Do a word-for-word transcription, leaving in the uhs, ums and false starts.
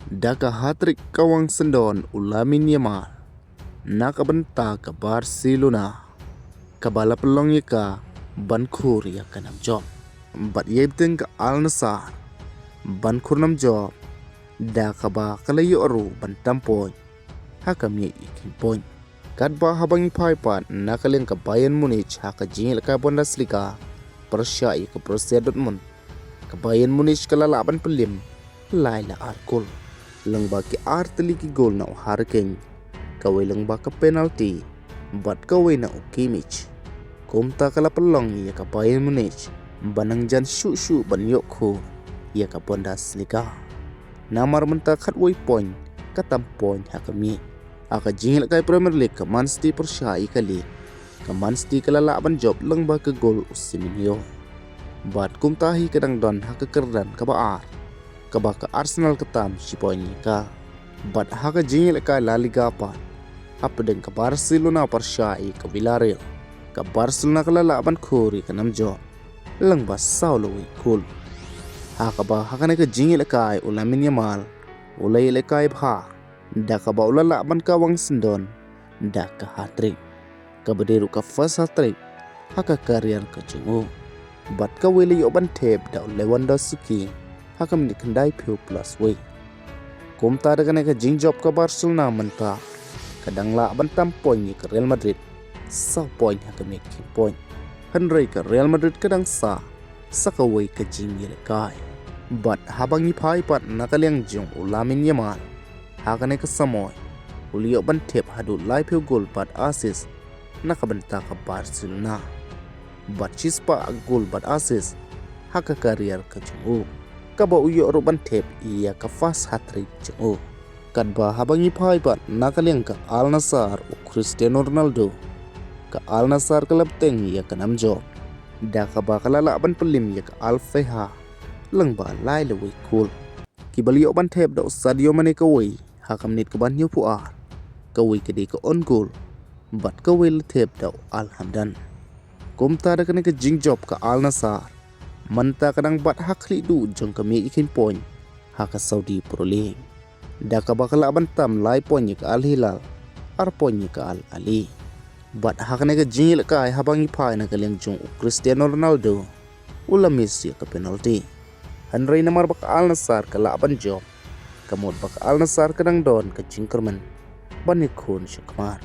Da ka hat-trick ka wang syndon u Lamine Yamal na ka bynta ka Barcelona, kaba la pynlong ïa ka ban khur ïa ka namjop. Bad ïa bteng ka Al Nassr ban khur namjop, da kaba ka la ïoh ruh ban tam point ha ka miej ïa kheiñ point. Katba haba ngi phai pat na ka liang ka Bayern Munich ha ka jingïalehkai Bundesliga pyrshah ïa ka Borussia Dortmund, ka Bayern Munich ka la lah ban pynliem lai la ar gol, lyngba ki ar tylli ki gol na u Harry Kane, kawei lyngba ka penalty, bad kawei na u Kimmich. Kumta ka la pynlong ïa ka Bayern Munich ban nang jan shuh shuh ban ïoh khur ïa ka Bundesliga. Namar mynta khatwei point ka tam point ha ka miej. Ha ka jingïalehkai Premier League, ka Man City pyrshah ïa ka Lille, ka Man City ka la lah ban jop lyngba ka gol u Semenyo. Bad kumta hi ka dang don ha ka kyrdan kaba ar, kaba ka Arsenal ka tam shi point ïa ka. Bad ha ka jingïalehkai La Liga pat, hapdeng ka Barcelona pyrshah ïa ka Villarreal, ka Barcelona ka la lah ban khur ïa ka namjop lyngba saw lawei gol. Ha kaba ha kane ka jingïalehkai u Lamine Yamal u la ïalehkai bha, da kaba u la lah ban kawang syndon da ka hat-trick, kaba dei ruh ka first hat-trick ha ka career ka jong u. Bad kawei la ïoh ban thep da u Lewandowski ha ka minit khyndaiphew plus wei. Kumta da kane ka jingjop ka Barcelona mynta ka dang lah ban tam point ïa ka Real Madrid saw point ha ka miej kheiñ point. Hynrei ka Real Madrid ka dang sah sa kawei ka jingïalehkai. Bad haba ngi phai pat na ka liang jong u Lamine Yamal, ha kane ka samoi u la ïoh ban thep haduh laiphew gol bad assist na ka bynta ka Barcelona, bad shispah gol bad assist ha ka career ka jong u, kaba u ïoh ruh ban thep ïa ka first hat-trick jong u. Katba haba ngi phai pat na ka liang ka Al Nassr u Cristiano Ronaldo, ka Al Nassr ka la bteng ïa ka namjop, da kaba ka la lah ban pynliem ïa ka Al Faiha lyngba lai lawei gol, kiba la ïoh ban thep da u Sadio Mane kawei ha ka minit kaba hynñiewphew ar, kawei ka dei ka own goal, bad kawei la thep da u Al Hamdan. Kumta da kane ka jingjop ka Al Nassr mynta ka dang bat ha khlieh duh jong ka miej ïa kheiñ point ha ka Saudi Pro League, da kaba ka lah ban tam lai point ïa ka Al Hilal, ar point ïa ka Al Ahli. Bad ha kane ka jingïalehkai haba ngi phai na ka liang jong u Cristiano Ronaldo, u la miss ïa ka penalty. Hynrei namar ba ka Al Nassr ka lah ban jop, ka mut ba ka Al Nassr ka dang don ka jingkyrmen ban ïakhun sha khmat.